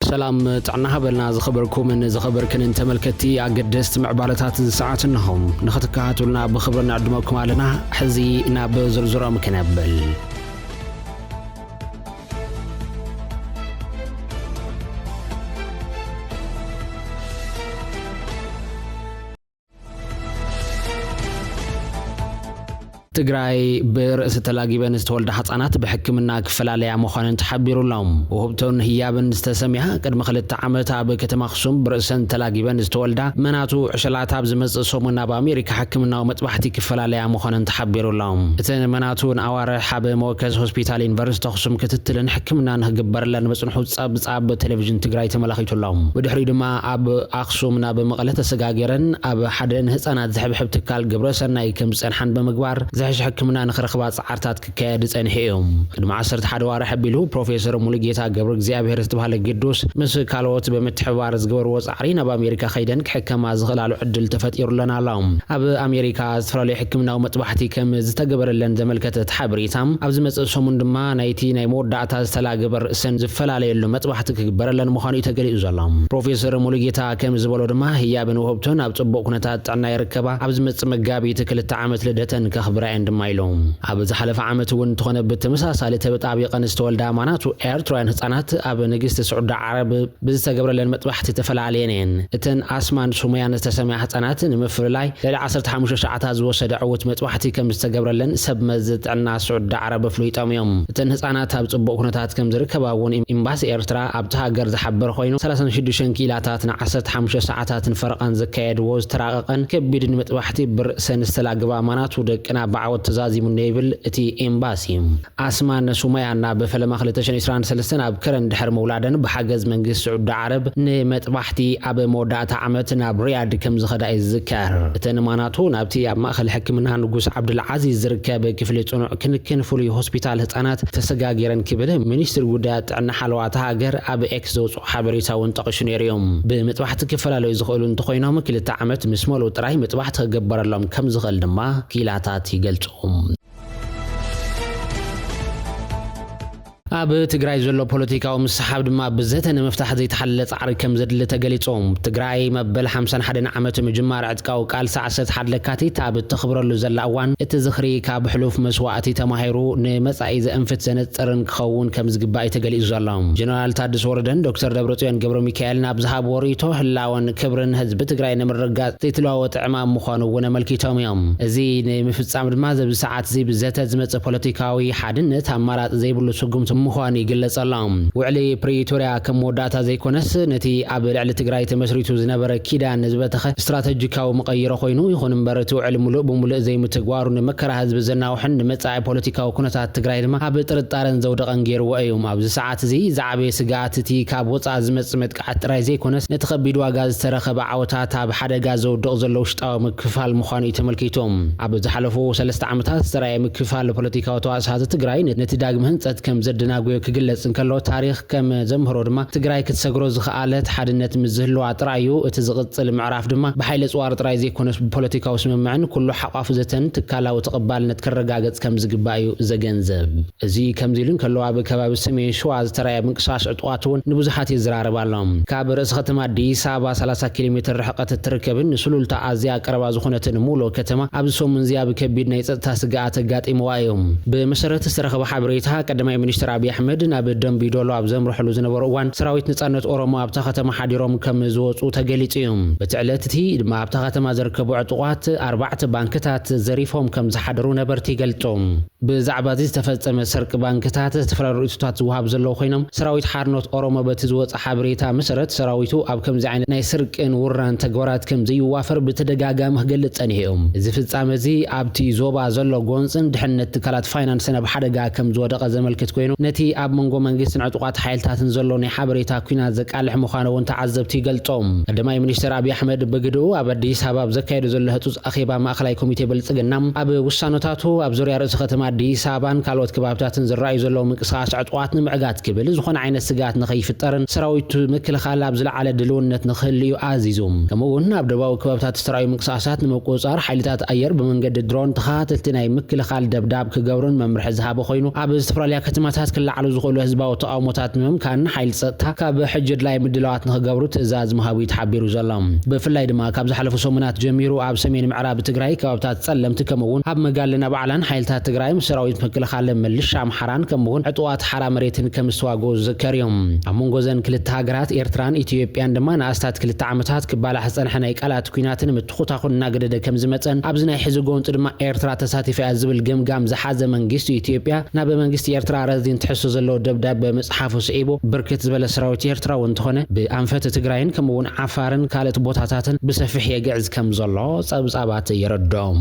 ሰላም ጥዕና ሃበልና። ዝኸበርኩምን ዝኸበርክንን ተመልከትቲ ኣገደስቲ ምዕባለታት እዚ ሰዓት እንሆም። ንኽትከታተሉና ብኽብሪ ንዕድመኩም ኣለና። ሕዚ ናብ ዝርዝሮም ክነብል። ትግራይ ብርእሲ ተላጊበን ዝተወልዳ ህጻናት ብሕክምና ክፈላለያ ምዃነን ተሓቢሩ ኣሎ። ውህብቶን ህያብን ዝተሰምያ ቅድሚ ክልተ ዓመት ኣብ ከተማ ኣኽሱም ብርእሰን ተላጊበን ዝተወልዳ መናቱ ዕሸላት ኣብ ዝመጽእ ሰሙን ናብ ኣሜሪካ ሕክምናዊ መጥባሕቲ ክፈላለያ ምዃነን ተሓቢሩ ኣሎ። እተን መናቱ ንኣዋርሕ ኣብ መወከሲ ሆስፒታል ዩኒቨርሲቲ ኣኽሱም ክትትልን ሕክምናን ክግበረለን ምጽንሑ ጸብጻብ ቴሌቪዥን ትግራይ ተመላኺቱ ኣሎ። ብድሕሪኡ ድማ ኣብ ኣኽሱም ናብ መቐለ ተሰጋጊረን ኣብ ሓደ ንህጻናት ዝሕብሕብ ትካል ግብረ ሰናይ ከም ዝጸንሓን ብምግባር ዝሕሽ ሕክምና ንኽረኽባ ጻዕርታት ክካየድ ጸኒሑ እዩ። ቅድሚ ዓሰርተ ሓደ ዋርሕ ኣቢሉ ፕሮፌሰር ሙሉጌታ ገብረ እግዚኣብሔር ዝተባህለ ግዱስ ምስ ካልኦት ብምትሕብባር ዝገበርዎ ጻዕሪ ናብ ኣሜሪካ ከይደን ክሕከማ ዝኽእላሉ ዕድል ተፈጢሩለን ኣሎ። ኣብ ኣሜሪካ ዝተፈላለዩ ሕክምናዊ መጥባሕቲ ከም ዝተገበረለን ዘመልከተ እቲ ሓበሬታ፣ ኣብ ዝመጽእ ሰሙን ድማ ናይቲ ናይ መወዳእታ ዝተላገበ ርእሰን ዝፈላለየሉ መጥባሕቲ ክግበረለን ምዃኑ እዩ ተገሊጹ ዘሎ። ፕሮፌሰር ሙሉጌታ ከም ዝበሎ ድማ ህያብን ውህብቶን ኣብ ጽቡቕ ኩነታት ጥዕና ይርከባ። ኣብ ዝመጽእ መጋቢት ክልተ ዓመት ልደተን ከኽብራ እየን ድማ ኢሉ። ኣብ ዝሓለፈ ዓመት እውን እንተኾነ ብተመሳሳሊ ተበጣቢቐን ዝተወልዳ ኣማናቱ ኤርትራውያን ህጻናት ኣብ ንግስቲ ስዑዲ ዓረብ ብዝተገብረለን መጥባሕቲ ተፈላለየን እየን። እተን ኣስማን ሱመያን ዝተሰምያ ህጻናት ንምፍልላይ ልዕሊ ዓሰርተ ሓሙሽተ ሰዓታት ዝወሰደ ዕዉት መጥባሕቲ ከም ዝተገብረለን ሰብ መዚ ጥዕና ስዑዲ ዓረብ ኣፍሊጦም እዮም። እተን ህጻናት ኣብ ጽቡቕ ኩነታት ከም ዝርከባ እውን ኤምባሲ ኤርትራ ኣብቲ ሃገር ዝሓበረ ኮይኑ፣ ሰላሳን ሽዱሽተን ክኢላታት ንዓሰርተ ሓሙሽተ ሰዓታትን ፈረቓን ዘካየድዎ ዝተራቐቐን ከቢድን መጥባሕቲ ብርእሰን ዝተላግባ ኣማናቱ ደቅና ብዓወት ተዛዚሙ ይብል እቲ ኤምባሲ። ኣስማን ሱመያን ናብ ፈለማ ክልተ ሽሕን ዕስራን ሰለስተን ኣብ ከረን ድሕሪ ምውላደን ብሓገዝ መንግስቲ ስዑዲ ዓረብ ንመጥባሕቲ ኣብ መወዳእታ ዓመት ናብ ሪያድ ከም ዝኸዳ እዩ ዝዝከር። እተን ኣማናቱ ናብቲ ኣብ ማእከል ሕክምና ንጉስ ዓብዱልዓዚዝ ዝርከብ ክፍሊ ጽኑዕ ክንክን ፍሉይ ሆስፒታል ህጻናት ተሰጋጊረን ክብል ሚኒስትሪ ጉዳያት ጥዕና ሓለዋ እታ ሃገር ኣብ ኤክስ ዘውጽኦ ሓበሬታ እውን ጠቒሱ ነይሩ እዩ። ብምጥባሕቲ ክፈላለዩ ዝኽእሉ እንተኾይኖም ክልተ ዓመት ምስ መሉ ጥራይ ምጥባሕቲ ክግበረሎም ከም ዝኽእል ድማ ክኢላታት ይገልጹ። ኣብ ትግራይ ዘሎ ፖለቲካዊ ምስሓብ ድማ ብዘተ ንምፍታሕ ዘይተሓለለ ጻዕሪ ከም ዘድሊ ተገሊጹ። ትግራይ መበል ሓምሳን ሓደን ዓመት ምጅማር ዕጥቃዊ ቃልሲ ዓሰርተ ሓደ ለካቲት ኣብ እተኽብረሉ ዘላ እዋን፣ እቲ ዝኽሪ ካብ ሕሉፍ መስዋእቲ ተማሂሩ ንመጻኢ ዘእንፍት ዘነጽርን ክኸውን ከም ዝግባእ እዩ ተገሊጹ ዘሎ። ጀነራል ታደሰ ወረደን ዶክተር ደብረጽዮን ገብረ ሚካኤልን ኣብ ዝሃብዎ ርእይቶ፣ ህላወን ክብርን ህዝቢ ትግራይ ንምርግጋጽ ዘይተለዋወጠ ዕማም ምዃኑ እውን ኣመልኪቶም እዮም። እዚ ንምፍጻም ድማ ኣብዚ ሰዓት እዚ ብዘተ ዝመጽእ ፖለቲካዊ ሓድነት ኣማራጺ ዘይብሉ ስጉምቲ ምዃኑ ይግለጽ ኣሎ። ውዕሊ ፕሪቶርያ ከም መወዳእታ ዘይኮነስ፣ ነቲ ኣብ ልዕሊ ትግራይ ተመስሪቱ ዝነበረ ኪዳን ዝበተኸ ስትራተጂካዊ መቐይሮ ኮይኑ፣ ይኹን እምበር እቲ ውዕሊ ሙሉእ ብሙሉእ ዘይምትግባሩ ንመከራ ህዝቢ ዘናውሕን ንመጻኢ ፖለቲካዊ ኩነታት ትግራይ ድማ ኣብ ጥርጣረን ዘውደቐን ገይርዎ እዩ። ኣብዚ ሰዓት እዚ ዝዓበየ ስግኣት እቲ ካብ ወጻኢ ዝመጽእ መጥቃዕቲ ጥራይ ዘይኮነስ፣ ነቲ ከቢድ ዋጋ ዝተረኸበ ዓወታት ኣብ ሓደጋ ዘውድቕ ዘሎ ውሽጣዊ ምክፍፋል ምዃኑ እዩ ተመልኪቱ። ኣብ ዝሓለፉ ሰለስተ ዓመታት ዝተራእየ ምክፍፋል ፖለቲካዊ ተዋሳእቲ ትግራይ ነቲ ዳግመ ህንጸት ከም ዘደናጉዮ ክግለጽ እንከሎ፣ ታሪኽ ከም ዘምህሮ ድማ ትግራይ ክትሰግሮ ዝኸኣለት ሓድነት ምስ ዝህልዋ ጥራይ እዩ። እቲ ዝቕጽል ምዕራፍ ድማ ብሓይሊ ጽዋር ጥራይ ዘይኮነስ ብፖለቲካዊ ስምምዕን ኩሉ ሓቋፍ ዘተን ትካላዊ ተቐባልነት ክረጋገጽ ከም ዝግባእ እዩ ዘገንዘብ። እዚ ከምዚ ኢሉ እንከሎ፣ ኣብ ከባቢ ሰሜን ሸዋ ዝተራእየ ምንቅስቃስ ዕጡቓት እውን ንብዙሓት የዘራርብ ኣሎ። ካብ ርእሲ ከተማ ኣዲስ ኣበባ ሰላሳ ኪሎ ሜትር ርሕቀት እትርከብን ንሱሉልታ ኣዝያ ቀረባ ዝኾነትን ሙሎ ከተማ ኣብዚ ሰሙን እዚ ኣብ ከቢድ ናይ ጸጥታ ስግኣት ኣጋጢምዋ እዩ። ብመሰረት ዝተረኸበ ሓበሬታ፣ ቀዳማይ ሚኒስትር ኣብይ ኣሕመድ ናብ ደምቢ ዶሎ ኣብ ዘምርሕሉ ዝነበሩ እዋን፣ ሰራዊት ነጻነት ኦሮሞ ኣብታ ከተማ ሓዲሮም ከም ዝወጹ ተገሊጹ እዩ። በቲ ዕለት እቲ ድማ ኣብታ ከተማ ዝርከቡ ዕጡቓት ኣርባዕተ ባንክታት ዘሪፎም ከም ዝሓደሩ ነበርቲ ይገልጹ። ብዛዕባ እዚ ዝተፈጸመ ስርቂ ባንክታት ዝተፈላለዩ ርእይቶታት ዝወሃብ ዘለዉ ኮይኖም፣ ሰራዊት ሓርነት ኦሮሞ በቲ ዝወጸ ሓበሬታ መሰረት፣ ሰራዊቱ ኣብ ከምዚ ዓይነት ናይ ስርቅን ውራን ተግባራት ከም ዘይዋፈር ብተደጋጋሚ ክገልጽ ጸኒሑ እዩ። እዚ ፍጻመ እዚ ኣብቲ ዞባ ዘሎ ጎንጽን ድሕነት ትካላት ፋይናንስን ኣብ ሓደጋ ከም ዝወደቐ ዘመልክት ኮይኑ፣ ነቲ ኣብ መንጎ መንግስትን ዕጡቓት ሓይልታትን ዘሎ ናይ ሓበሬታ ኲናት ዘቃልሕ ምዃኑ እውን ተዓዘብቲ ይገልጾ። ቀዳማይ ሚኒስትር ኣብይ ኣሕመድ ብግድኡ ኣብ ኣዲስ ኣበባ ኣብ ዘካየዶ ዘሎ ህጹጽ ኣኼባ ማእኸላይ ኮሚቴ ብልጽግና፣ ኣብ ውሳነታቱ ኣብ ዙርያ ርእሲ ከተማ ኣዲስ ኣበባን ካልኦት ከባብታትን ዝረኣዩ ዘለዉ ምንቅስቃስ ዕጡቓት ንምዕጋት ክብል፣ ዝኾነ ዓይነት ስግኣት ንኸይፍጠርን ሰራዊት ምክልኻል ኣብ ዝለዓለ ድልውነት ንክህልዩ ኣዚዙ። ከምኡ እውን ኣብ ደቡባዊ ከባብታት ዝተራእዩ ምንቅስቃሳት ንምቁጽጻር ሓይልታት ኣየር ብመንገዲ ድሮን ተኸታተልቲ ናይ ምክልኻል ደብዳብ ክገብሩን መምርሒ ዝሃበ ኮይኑ፣ ኣብ ዝተፈላለያ ከተማታት ክለዓሉ ዝኽእሉ ህዝባዊ ተቓውሞታት ንምምካን ሓይሊ ጸጥታ ካብ ሕጂ ኣድላዪ ምድላዋት ንኽገብሩ ትእዛዝ ምሃቡ እዩ ተሓቢሩ ዘሎ። ብፍላይ ድማ ካብ ዝሓለፉ ሰሙናት ጀሚሩ ኣብ ሰሜን ምዕራብ ትግራይ ከባብታት ጸለምቲ ከምኡ እውን ኣብ መጋልን ኣብ ዓላን ሓይልታት ትግራይ ምስ ሰራዊት ምክልኻል ምልሻ ኣምሓራን ከምኡ እውን ዕጡቓት ሓራ መሬትን ከም ዝተዋግኡ ዝዝከር እዩ። ኣብ መንጎ እዘን ክልተ ሃገራት ኤርትራን ኢትዮጵያን ድማ ንኣስታት ክልተ ዓመታት ክባላሕ ዝጸንሐ ናይ ቃላት ኲናትን ምትኹታኹን እናገደደ ከም ዝመጸን ኣብዚ ናይ ሕዚ ጎንፂ ድማ ኤርትራ ተሳቲፋ እያ ዝብል ገምጋም ዝሓዘ መንግስቲ ኢትዮጵያ ናብ መንግስቲ ኤርትራ ረዚን ትሕዝቶ ዘለዎ ደብዳበ ምጽሓፉ ስዒቡ ብርክት ዝበለ ሰራዊት ኤርትራ እውን እንተኾነ ብኣንፈት ትግራይን ከምኡ እውን ዓፋርን ካልኦት ቦታታትን ብሰፊሕ የግዕዝ ከም ዘሎ ጸብጻባት የረድኦም።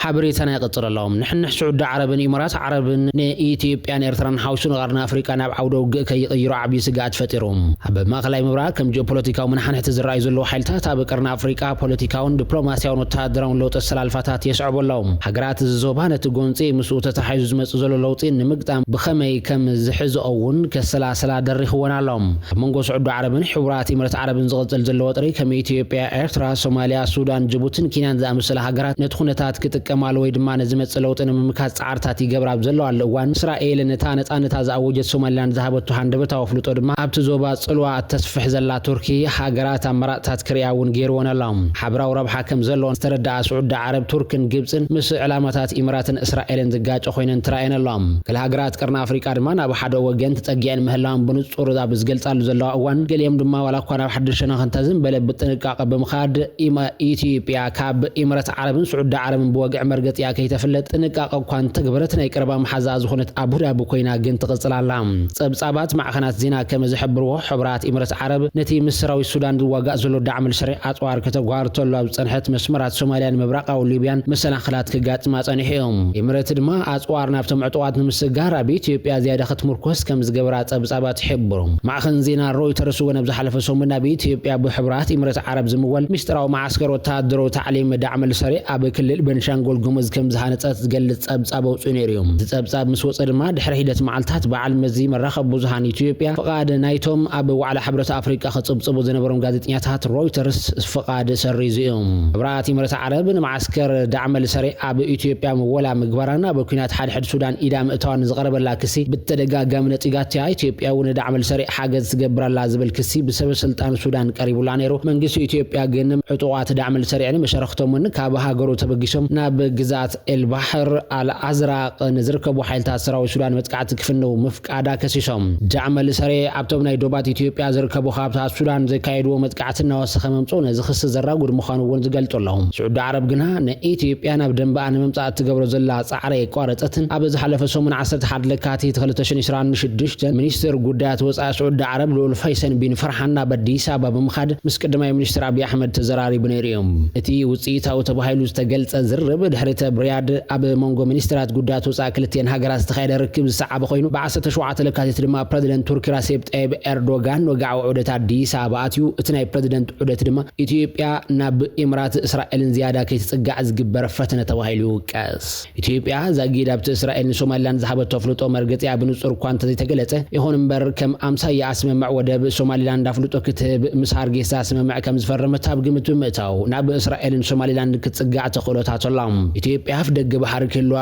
ሓበሬታና ይቕጽል ኣሎ። ንሕንሕ ስዑዲ ዓረብን ኢማራት ዓረብን ንኢትዮጵያን ኤርትራን ሓዊሱ ንቐርኒ ኣፍሪቃ ናብ ዓውደ ውግእ ከይቕይሮ ዓብዪ ስግኣት ፈጢሩ። ኣብ ማእከላይ ምብራቕ ከም ጂኦፖለቲካዊ መናሕንሕቲ ዝረኣዩ ዘለዉ ሓይልታት ኣብ ቀርኒ ኣፍሪቃ ፖለቲካውን ዲፕሎማስያውን ወተሃደራውን ለውጢ ኣሰላልፋታት የስዕቡ ኣለዉ። ሃገራት እዚ ዞባ ነቲ ጎንፂ ምስኡ ተተሓሒዙ ዝመጽእ ዘሎ ለውጢ ንምግጣም ብኸመይ ከም ዝሕዝኦ እውን ከሰላስላ ደሪኽወን ኣሎ። ኣብ መንጎ ስዑዲ ዓረብን ሕቡራት ኢማራት ዓረብን ዝቕጽል ዘሎ ወጥሪ ከም ኢትዮጵያ፣ ኤርትራ፣ ሶማልያ፣ ሱዳን፣ ጅቡትን ኬንያን ዝኣመሰላ ሃገራት ነቲ ኩነታት ክጥቀማሉ ወይ ድማ ንዝመጽእ ለውጢ ንምምካት ጻዕርታት ይገብራ ኣብ ዘለዋሉ እዋን፣ እስራኤል ነታ ነጻነታ ዝኣወጀት ሶማሊላንድ ዝሃበቶ ሃንደበታዊ ኣፍልጦ ድማ ኣብቲ ዞባ ጽልዋ እተስፍሕ ዘላ ቱርኪ ሃገራት ኣማራጽታት ክርእያ እውን ገይርወን ኣሎ። ሓበራዊ ረብሓ ከም ዘለዎን ዝተረድኣ ስዑዲ ዓረብ፣ ቱርክን ግብጽን ምስ ዕላማታት ኢማራትን እስራኤልን ዝጋጨ ኮይነን ተራእየን ኣሎ። ገለ ሃገራት ቀርኒ ኣፍሪቃ ድማ ናብ ሓደ ወገን ተጸጊዐን ምህላወን ብንጹር ኣብ ዝገልጻሉ ዘለዋ እዋን፣ ገሊኦም ድማ ዋላ እኳ ናብ ሓድሽ ሸነኽ እንተዝንበለ ብጥንቃቐ ብምኻድ ኢማ-፣ ኢትዮጵያ ካብ ኢማራት ዓረብን ስዑዲ ዓረብን ብወግዒ መርገጺኣ ከይተፍለጥ ጥንቃቐ እኳ እንተገበረት ናይ ቀረባ መሓዛ ዝኾነት ኣቡዳቢ ኮይና ግን ትቕጽል ኣላ። ጸብጻባት ማዕኸናት ዜና ከም ዝሕብርዎ ሕቡራት ኢማራት ዓረብ ነቲ ምስ ሰራዊት ሱዳን ዝዋጋእ ዘሎ ዳዕመል ሰሪዕ ኣጽዋር ከተጓርተሉ ኣብ ዝጸንሐት መስመራት ሶማልያን ምብራቓዊ ሊብያን መሰናኽላት ክጋጥማ ጸኒሑ እዮም። ኢማራት ድማ ኣጽዋር ናብቶም ዕጡቓት ንምስጋር ኣብ ኢትዮጵያ ዝያዳ ክትምርኮስ ከም ዝገበራ ጸብጻባት ይሕብሩ። ማዕኸን ዜና ሮይተርስ እውን ኣብ ዝሓለፈ ሰሙን ናብ ኢትዮጵያ ብሕቡራት ኢማራት ዓረብ ዝምወል ሚስጥራዊ መዓስከር ወተሃደራዊ ታዕሊም ዳዕመል ሰሪዕ ኣብ ክልል ቤንሻንጉል ጉሙዝ ከም ዝሃነጸት ዝገልጽ ጸብጻብ ኣውጺኡ ነይሩ እዩ። እቲ ጸብጻብ ምስ ወጸ ድማ ድሕሪ ሒደት መዓልታት በዓል መዚ መራኸቢ ብዙሃን ኢትዮጵያ ፍቓድ ናይቶም ኣብ ዋዕላ ሕብረት ኣፍሪቃ ክጽብጽቡ ዝነበሮም ጋዜጠኛታት ሮይተርስ ፍቓድ ሰሪዙ እዩ። ሕቡራት ኢማራት ዓረብ ንመዓስከር ዳዕመል ሰሪዕ ኣብ ኢትዮጵያ ምወላ ምግባራን ኣብ ኲናት ሓድሕድ ሱዳን ኢዳ ምእታዋን ዝቐረበላ ክሲ ብተደጋጋሚ ነጺጋትያ። ኢትዮጵያ እውን ንዳዕመል ሰሪዕ ሓገዝ ትገብር ኣላ ዝብል ክሲ ብሰበ ስልጣን ሱዳን ቀሪቡላ ነይሩ። መንግስቲ ኢትዮጵያ ግን ዕጡቓት ዳዕመል ሰሪዕን መሻርኽቶምን ካብ ሃገሩ ተበጊሶም ናብ ግዛት ኤልባሕር ኣልኣዝራቅ ንዝርከቡ ሓይልታት ሰራዊት ሱዳን መጥቃዕቲ ክፍንው ምፍቃዳ ከሲሶም። ዳዕመል ሰሪዕ ኣብቶም ናይ ዶባት ኢትዮጵያ ዝርከቡ ከባብታት ሱዳን ዘካየድዎ መጥቃዕቲ እናወሰኸ ምምጽኡ ነዚ ክሲ ዘራጉድ ምዃኑ እውን ዝገልጹ ኣለዉ። ስዑዲ ዓረብ ግና ንኢትዮጵያ ናብ ደንበኣ ንምምጻእ እትገብሮ ዘላ ጻዕሪ ኣየቋረጸትን። ኣብ ዝሓለፈ ሰሙን ዓሰርተ ሓደ ለካቲት ክልተ ሽሕን ዕስራን ሽዱሽተን ሚኒስትር ጉዳያት ወጻኢ ስዑዲ ዓረብ ልኡል ፈይሰል ቢን ፈርሃን ናብ ኣዲስ ኣበባ ብምኻድ ምስ ቀዳማይ ሚኒስትር ኣብይ ኣሕመድ ተዘራሪቡ ነይሩ እዩ። እቲ ውጽኢታዊ ተባሂሉ ዝተገልጸ ዝርርብ ድሕሪ ተብ ሪያድ ኣብ መንጎ ሚኒስትራት ጉዳያት ወጻኢ ክልቲኤን ሃገራት ዝተኻየደ ርክብ ዝሰዓበ ኮይኑ፣ ብ ዓሰርተ ሸውዓተ ለካቲት ድማ ፕረዚደንት ቱርኪ ራሴፕ ጠይብ ኤርዶጋን ወግዓዊ ዑደት ኣዲስ ኣበባ ኣትዩ። እቲ ናይ ፕረዚደንት ዑደት ድማ ኢትዮጵያ ናብ ኢምራት እስራኤልን ዝያዳ ከይትጽጋዕ ዝግበር ፈተነ ተባሂሉ ይውቀስ። ኢትዮጵያ ዛጊድ ኣብቲ እስራኤል ንሶማሊላንድ ዝሃበቶ ኣፍልጦ መርገጺኣ ብንጹር እኳ እንተዘይተገለጸ፣ ይኹን እምበር ከም ኣምሳያ ስምምዕ ወደብ ሶማሊላንድ ኣፍልጦ ክትህብ ምስ ሃርጌሳ ስምምዕ ከም ዝፈረመት ኣብ ግምት ብምእታው ናብ እስራኤልን ሶማሊላንድ ክትጽጋዕ ተኽእሎታት ኣሎ። ኢትዮጵያ ኣፍ ደገ ባሕሪ ክህልዋ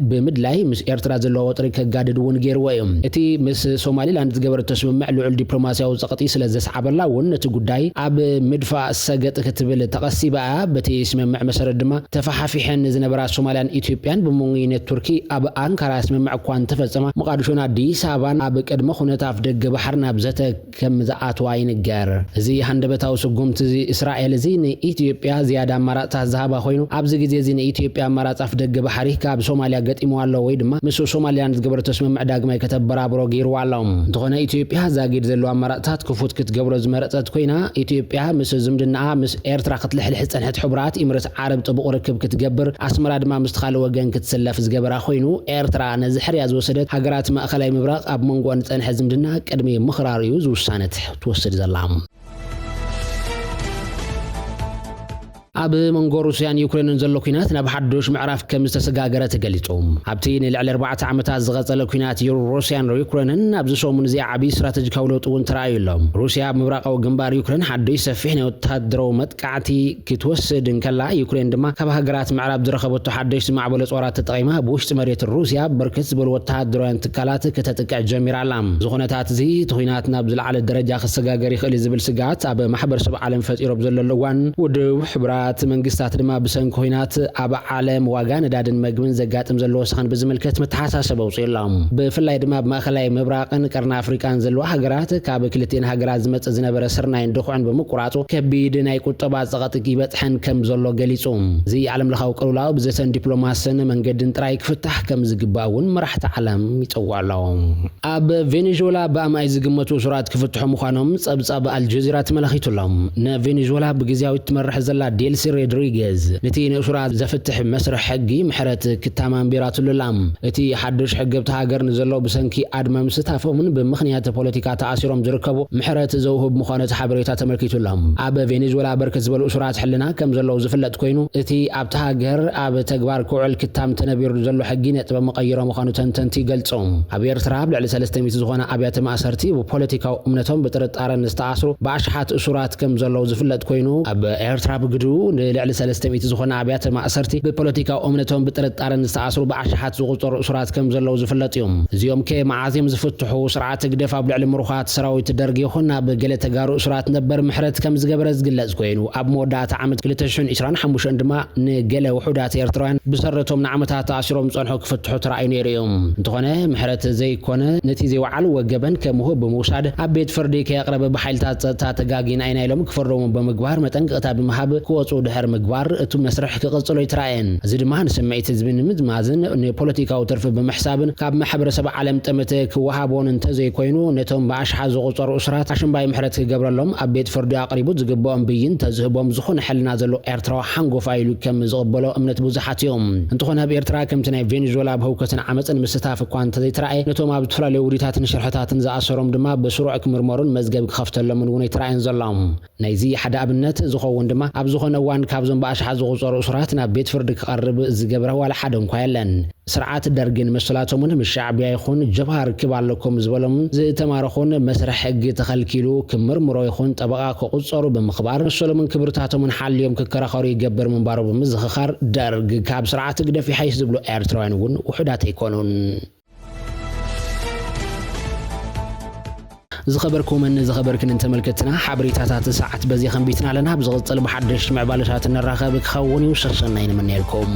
ብምድላይ ምስ ኤርትራ ዘለዎ ወጥሪ ከጋድድ እውን ገይርዎ እዩ። እቲ ምስ ሶማሊላንድ ዝገበረቶ ስምምዕ ልዑል ዲፕሎማስያዊ ጸቕጢ ስለ ዘስዓበላ እውን ነቲ ጉዳይ ኣብ ምድፋእ ሰገጥ ክትብል ተቐሲባ እያ። በቲ ስምምዕ መሰረት ድማ ተፈሓፊሐን ዝነበራ ሶማልያን ኢትዮጵያን ብመንጎ ዩኒት ቱርኪ ኣብ ኣንካራ ስምምዕ እኳ እንተፈጸማ፣ ሞቓዲሾን ኣዲስ ኣበባን ኣብ ቅድመ ኩነት ኣፍ ደገ ባሕሪ ናብ ዘተ ከም ዝኣትዋ ይንገር። እዚ ሃንደበታዊ ስጉምቲ እዚ እስራኤል እዚ ንኢትዮጵያ ዝያዳ ኣማራጽታት ዝሃባ ኮይኑ፣ ኣብዚ ግዜ እዚ ንኢትዮጵያ ኣማራጺ ኣፍ ደገ ባሕሪ ካብ ሶማልያ ገጢምዋ ኣሎ ወይ ድማ ምስ ሶማሊላንድ ዝገበረቶ ስምምዕ ዳግማይ ከተበራብሮ ገይርዋ ኣሎ። እንተኾነ ኢትዮጵያ ዛጊድ ዘለዋ ኣማራጽታት ክፉት ክትገብሮ ዝመረጸት ኮይና፣ ኢትዮጵያ ምስ ዝምድናኣ ምስ ኤርትራ ክትልሕልሕ ዝጸንሐት ሕቡራት ኢምረት ዓረብ ጥቡቕ ርክብ ክትገብር፣ ኣስመራ ድማ ምስቲ ካልእ ወገን ክትስለፍ ዝገበራ ኮይኑ፣ ኤርትራ ነዚ ሕርያ ዝወሰደት ሃገራት ማእከላይ ምብራቕ ኣብ መንጎ ንጸንሐ ዝምድና ቅድሚ ምኽራር እዩ ዝውሳነ ትወስድ ዘላ። ኣብ መንጎ ሩስያን ዩክሬንን ዘሎ ኲናት ናብ ሓዱሽ ምዕራፍ ከም ዝተሰጋገረ ተገሊጹ። ኣብቲ ንልዕሊ ኣርባዕተ ዓመታት ዝቐጸለ ኲናት ሩስያን ዩክሬንን ኣብዚ ሰሙን እዚ ዓቢ ስትራተጂካዊ ለውጢ እውን ተራእዩ ኣሎ። ሩስያ ኣብ ምብራቓዊ ግንባር ዩክሬን ሓድሽ ሰፊሕ ናይ ወተሃደራዊ መጥቃዕቲ ክትወስድ እንከላ፣ ዩክሬን ድማ ካብ ሃገራት ምዕራብ ዝረኸበቶ ሓደሽቲ ማዕበሎ ጾራት ተጠቒማ ብውሽጢ መሬት ሩስያ ብርክት ዝበሉ ወተሃደራውያን ትካላት ከተጥቅዕ ጀሚራ ኣላ። እዚ ኩነታት እዚ እቲ ኲናት ናብ ዝለዓለ ደረጃ ክሰጋገር ይኽእል እዩ ዝብል ስግኣት ኣብ ማሕበረሰብ ዓለም ፈጢሩ ኣብ ዘለሉ እዋን፣ ውድብ ሕቡራት መንግስታት ድማ ብሰንኪ ኲናት ኣብ ዓለም ዋጋ ነዳድን መግብን ዘጋጥም ዘሎ ወሰኸን ብዝምልከት መተሓሳሰቢ ኣውፂኡ ኣሎ። ብፍላይ ድማ ኣብ ማእኸላይ ምብራቕን ቀርኒ ኣፍሪቃን ዘለዋ ሃገራት ካብ ክልቲኤን ሃገራት ዝመፅእ ዝነበረ ስርናይን ድኹዕን ብምቁራፁ ከቢድ ናይ ቁጠባ ፀቐጢ ይበፅሐን ከም ዘሎ ገሊፁ። እዚ ዓለም ለኻዊ ቅልውላው ብዘተን ዲፕሎማስን መንገድን ጥራይ ክፍታሕ ከም ዝግባእ እውን መራሕቲ ዓለም ይፀውዑ ኣለዉ። ኣብ ቬኔዙዌላ ብኣማኢት ዝግመቱ እሱራት ክፍትሑ ምዃኖም ጸብጻብ ኣልጀዚራ ተመላኺቱ ኣሎ። ንቬኔዙዌላ ብግዜያዊ ትመርሕ ዘላ ዴልሲ ሮድሪጌዝ፣ ነቲ ንእሱራት ዘፍትሕ መስርሕ ሕጊ ምሕረት ክታማ ኣንቢራትሉ ኣላ። እቲ ሓድሽ ሕጊ ኣብታ ሃገር ንዘለዉ ብሰንኪ ኣድመ ምስታፎምን ብምኽንያት ፖለቲካ ተኣሲሮም ዝርከቡ ምሕረት ዘውህብ ምዃኑ እቲ ሓበሬታ ተመልኪቱ ኣሎ። ኣብ ቬኔዙዌላ ብርክት ዝበሉ እሱራት ሕልና ከም ዘለዉ ዝፍለጥ ኮይኑ፣ እቲ ኣብታ ሃገር ኣብ ተግባር ክውዕል ክታም ተነቢሩ ዘሎ ሕጊ ነጥበ መቐይሮ ምዃኑ ተንተንቲ ይገልጹ። ኣብ ኤርትራ ኣብ ልዕሊ ሰለስተ ሚእቲ ዝኾና ኣብያተ ማእሰርቲ ብፖለቲካዊ እምነቶም ብጥርጣረ ንዝተኣስሩ ብኣሽሓት እሱራት ከም ዘለዉ ዝፍለጥ ኮይኑ፣ ኣብ ኤርትራ ብግዱ ንልዕሊ ሰለስተ ሚእቲ ዝኾና ኣብያተ ማእሰርቲ ብፖለቲካዊ እምነቶም ብጥርጣረ ንዝተኣስሩ ብኣሽሓት ዝቑጸሩ እሱራት ከም ዘለዉ ዝፍለጥ እዩ። እዚኦም ከ መዓዝ እዮም ዝፍትሑ? ስርዓት ህግደፍ ኣብ ልዕሊ ምሩኻት ሰራዊት ደርጊ ይኹን ኣብ ገለ ተጋሩ እሱራት ነበር ምሕረት ከም ዝገበረ ዝግለጽ ኮይኑ፣ ኣብ መወዳእታ ዓመት ክልተ ሽሕን ዕስራን ሓሙሽተን ድማ ንገለ ውሑዳት ኤርትራውያን ብሰረቶም ንዓመታት ተኣሲሮም ዝጸንሑ ክፍትሑ ተራእዩ ነይሩ እዩ። እንተኾነ፣ ምሕረት ዘይኮነ፣ ነቲ ዘይወዓልዎ ገበን ከም ውሁብ ብምውሳድ፣ ኣብ ቤት ፍርዲ ከየቕረበ ብሓይልታት ጸጥታ ተጋጊና ኢና ኢሎም ክፍርሙ ብምግባር መጠንቀቕታ ብምሃብ ክወጹ ድሕር ምግባር፣ እቲ መስርሕ ክቕጽሎ ኣይተራእየን። እዚ ድማ ንስምዒት ህዝቢ ንምዝማዝን ንፖለቲካዊ ትርፊ ብምሕሳብን ካብ ማሕበረሰብ ዓለም ጠመተ ክወሃቦን እንተዘይኮይኑ፣ ነቶም ብኣሽሓት ዝቑጸሩ እሱራት ኣሽምባይ ምሕረት ክገብረሎም ኣብ ቤት ፍርዲ ኣቕሪቡ ዝግብኦም ብይን ተዝህቦም ዝኾነ ሕልና ዘሎ ኤርትራዊ ሓንጎፋይ ኢሉ ከም ዝቕበሎ እምነት ብዙሓት እዮም። እንተኾነ ኣብ ኤርትራ ከምቲ ናይ ቬኔዙዌላ ኣብ ህውከትን ዓመፅን ምስታፍ እኳ እንተዘይተራእየ፣ ነቶም ኣብ ዝተፈላለዩ ውዲታትን ሽርሕታትን ዝኣሰሮም ድማ ብስሩዕ ክምርመሩን መዝገብ ክኸፍተሎምን እውን ኣይተራእየን ዘሎ። ናይዚ ሓደ ኣብነት ዝኸውን ድማ ኣብ ዝኾነ እዋን ካብዞም ብኣሽሓት ዝቑጸሩ እሱራት ናብ ቤት ፍርዲ ክቐርብ ዝገብረ ዋላ ሓደ እንኳ የለን። ስርዓት ደርግን መሰላቶምን ምስ ሻዕብያ ይኹን ጀብሃ ርክብ ኣለኩም ዝበሎም ዝተማረኹን መስርሕ ሕጊ ተኸልኪሉ ክምርምሮ ይኹን ጠበቓ ክቑጸሩ ብምኽባር መሰሎምን ክብርታቶምን ሓልዮም ክከራኸሩ ይገብር ምንባሩ ብምዝኽኻር፣ ደርግ ካብ ስርዓት ህግደፍ ይሓይሽ ዝብሉ ኤርትራውያን እውን ውሑዳት ኣይኮኑን። ዝኸበርኩምን ዝኸበርክንን ተመልከትና፣ ሓበሬታታት ሰዓት በዚ ከንቢትና ኣለና። ኣብ ዝቕጽል ብሓደሽቲ ምዕባለታት እንራኸብ ክኸውን እዩ። ሰሰናይ ንምነየልኩም።